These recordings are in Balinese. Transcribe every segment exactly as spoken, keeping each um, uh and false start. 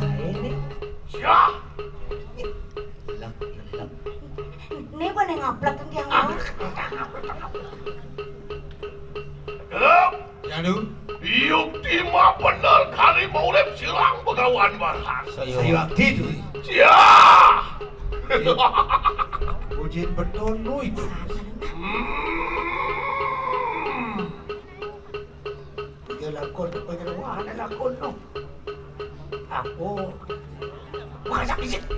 Nah, ini. Siap. Lep, lep. Ini pada ngaplek kan tiang. Ah. Lep. Ya, Nu. Yukti mah bener kari mau urip silang begawan barang. Sayuwakti, Dwi. Ya. Bujin beton, Nu, itu. Hmm. Iya, lakon, lakon, wah, ada lakon, no. Aku masak di sini.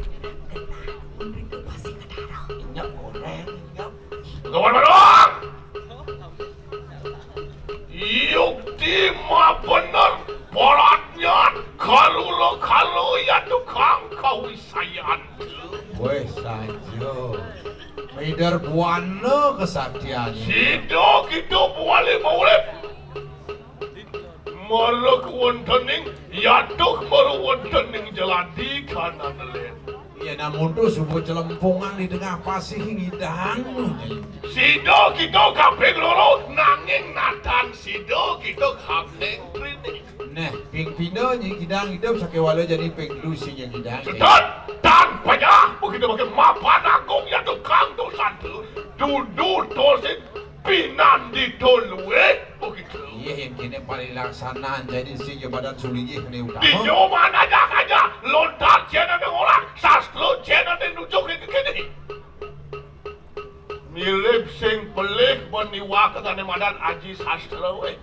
Itu pasti kadaro. Nya boleh, nya. Lawan barang. Yukti mah bener, baratnya kalu lo kalu ya tukang kawisayan. Weh, saja. Mider buana kesaktian. Sida kita buali maurip. Mara kawontening yatuh mara wontening jeladi kanan len. Ya, namun tu suba celempungan di tengah pasih ngidang. Sida kita kaping loro nanging nadan sida kita kaping trining. Nah, ping pindha nyi ngidang idup sakéwala jani ping telu sing ngidang. Tetep tan payah begitu bagi mapan agung ya tukang dosa tu. Dudu tosin pinandita luwih begitu. Iya, yang kene paling laksanaan jadi sing jabatan sulingih kene utama. Di nyoman aja aja lontar channel orang sastra channel nuju ke kene. Mirip sing pelih meniwakane madan Aji Sastra weh.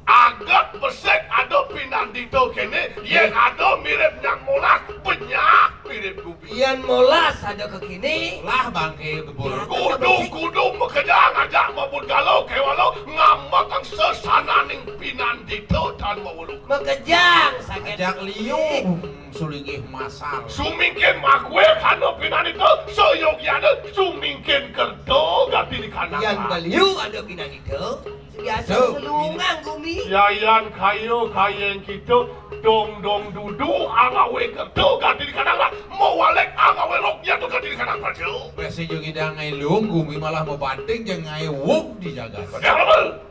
Aget besik ada pinandita kene, yen ada mirip nyang molas, benyah mirip gubi. Yen molas ada kekini. Lah bangke gebul. Ya, kudu, kudu makejang aja mabut galo kewalo ngambek sesananing pinandita tan mawulu. Makejang sakit. Ajak liu. Sulinggih masar. Sumingkin makwe kana pinandita, sayogyane sumingkin kerta gati di kandang. Yan baliu ada pinandita, biasa ngelungang gumi. Yayan kaya kayeng kita, dong-dong dudu, angawe kerta gati di kandang, mawalek angawe lok ya tu gati di kandang praja. Besi jo ngidang ngai lung, gumi malah mabanting jeng ngai wuk di jagat. Betul.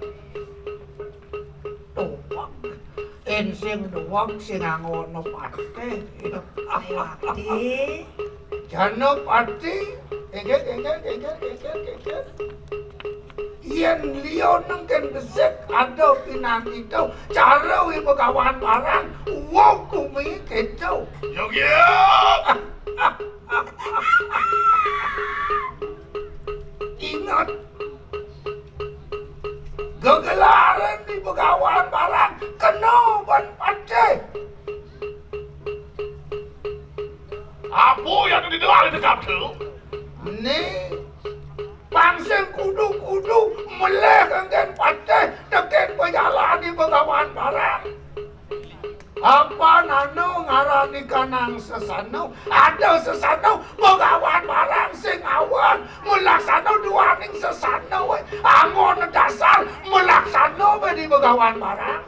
Tuwak. Ensing tuwak sing anggono pati. Ayo, Ati. Jana pati. Engger, engger, engger, engger, engger. Yen liya nengken besik ada pinandita cara wi begawan barang wong kumi keco. Yo, yo. Ingat, gegelaran di begawan barang Kena ban patih. Apa yang didoa di tegap tu? Ni pang sing kudu-kudu melih anggen patih tekén pajalan di Begawan Barang. Apa nano ngaran ikanang sesano? Ada sesano Begawan Barang sing awan, melaksana duaning sesano, eh. Anggon dasar melaksana be di Begawan Barang.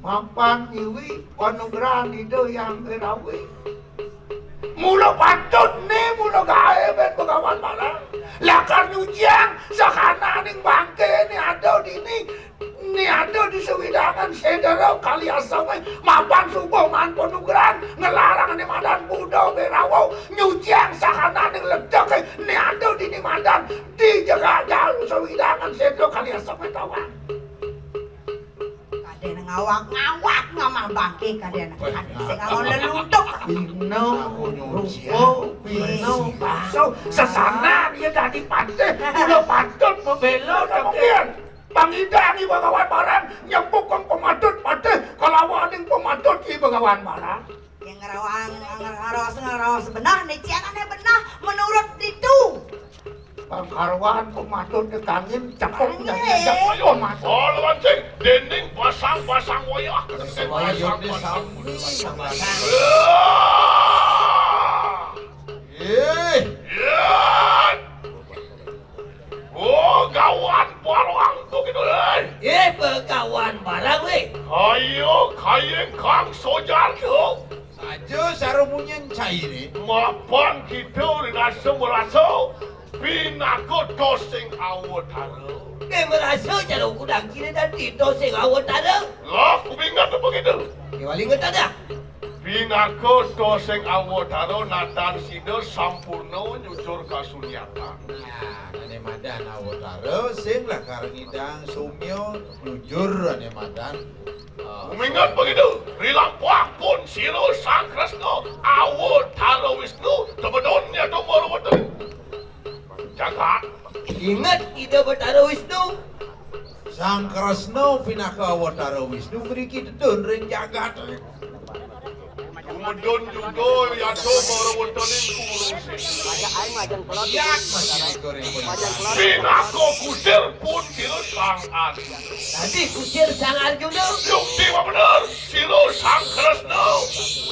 Mapan iwi panugrahan Ida Hyang Wirawi. Mula patut ni mula gaé bén Begawan Barang. Lakar nyuciang sakananing bangké ni ada dini. Ni ada di sawidangan sedera kali asemé mapan subuh maan panugrahan ngelarang ni madan Buda Birawa nyuciang sakananing ledeké ni ada dini madan di jegag jalu sawidangan sedera kali asemé tawang. Kadén ngawak-ngawak ngamah bangké kadén. Kadén sing nganggo leluntuk. Bina aku nyuci. Rupa, bina bakso, sesanan ia dadi patih. Mula patut mabéla. Mungkin pangidang I Begawan Barang nyebukang pamatut patih kalawaning pamatut I Begawan Barang. Yang ngerawas, ngerawas, ngerawas benah, ni cianane benah menurut ditu. Pangkarwan pamatut tekangin cepok jadi cepok. Ayo, Mas. Oh, lawan sing dinding pasang-pasang wayah. Wayah dinding pasang-pasang. Eh. Oh, gawan barang tu gitu, eh. Eh, Begawan Barang, weh. Ayo, kayeng Kang Sojar tu. Saja sarumunyin cairé. Mapan kita rinasa merasa pinaka tosing awatara. Dé merasa cara kudang kira dadi tosing awatara. Lah, kubingat apa kita? Dé wali ngetada. Pinaka tosing awatara natan sida sampurna nyujur kasunyatan. Nah, ané madan awatara sing lakar ngidang sumya nyujur ané madan. Kuminget begitu, rilampah pun sira Sang Kresna, awatara Wisnu, tebedon ya tumor weteng jagat. Inget Ida Betara Wisnu. Sang Kresna pinaka awatara Wisnu mriki tedun ring jagat. Tumedun juga yata para wetaning kurusi. Siap masih ring kuring. Pinaka kusir pun sira Sang Arjuna. Tadi kusir Sang Arjuna. Yukti bener, sira Sang Kresna.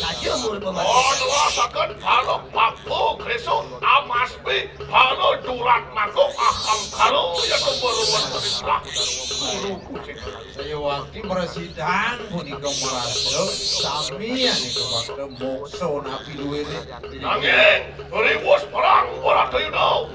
Saja murba mati. Oh, nelasaken para papa kresa amasmi para durat mangko aham karo ya tumbuh ruwet perintah guru kusir. Saya wakti mrasidang punika marasa sami ané kabakta moksa napi duwene. Nanging riwus perang Bharatayuda.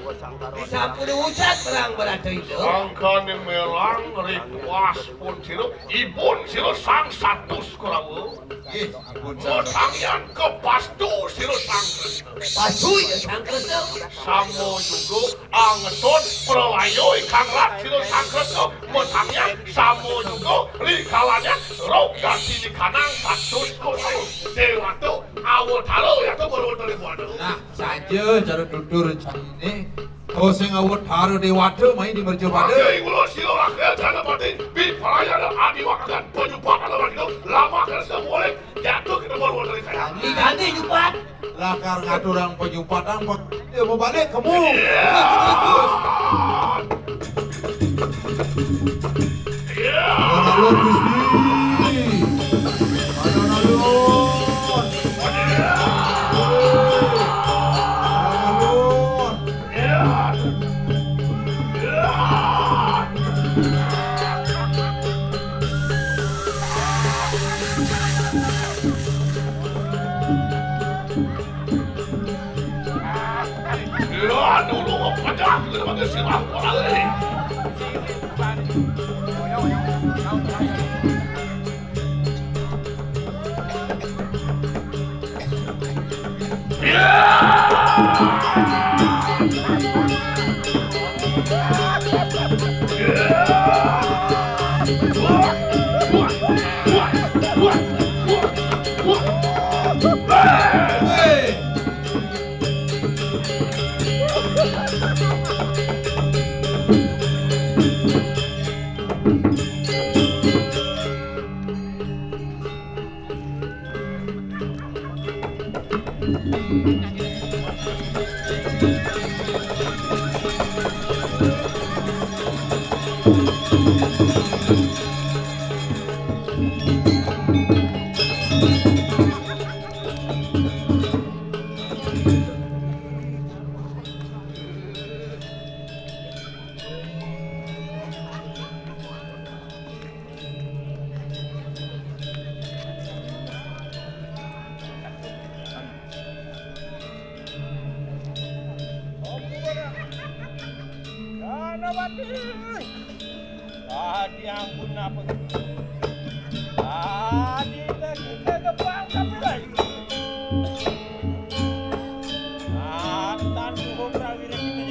Disampun usat perang Bharatayuda. Sangkaning merang rikuas pun sira, ibun sira Sang Satus Kurawa. Nggih, ibun Sang. Matangian kepastu sira Sang Kresna. Pastu ya Sang Kresna. Sama juga angeton pralaya ingkang rat sira Sang Kresna. Matangian sama juga rikalaning rog gati nikanang Satus Kurawa. Dewata awatara ya to berwata dewata. Nah, saja cara tutur cainé. Oh, sing awatara dewata mai di mercapada. Oke, kula sira rakyat Janapati, biprayana adiwakagan penyupat alawan itu, lama kena sudah mulai, jatuh kita baru dari saya. Ganti, ganti, nyupat. Lakar ngaturang penyupatan, Pak. Dia mau balik, kamu. Iya. Alon-alon, Gusti. Alon-alon. Alon-alon. Ya, dulu pecah, kita pakai sirah, orang ini. Tadi ampun apa? Tadi lagi ke depan tapi lagi. Atan buhok rawi kita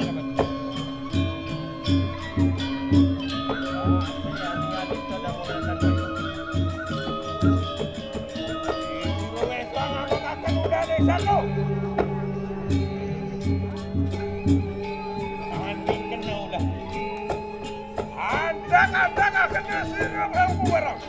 dapat. Mandi kena ulah. Andang-andang kena sirup ilmu barang.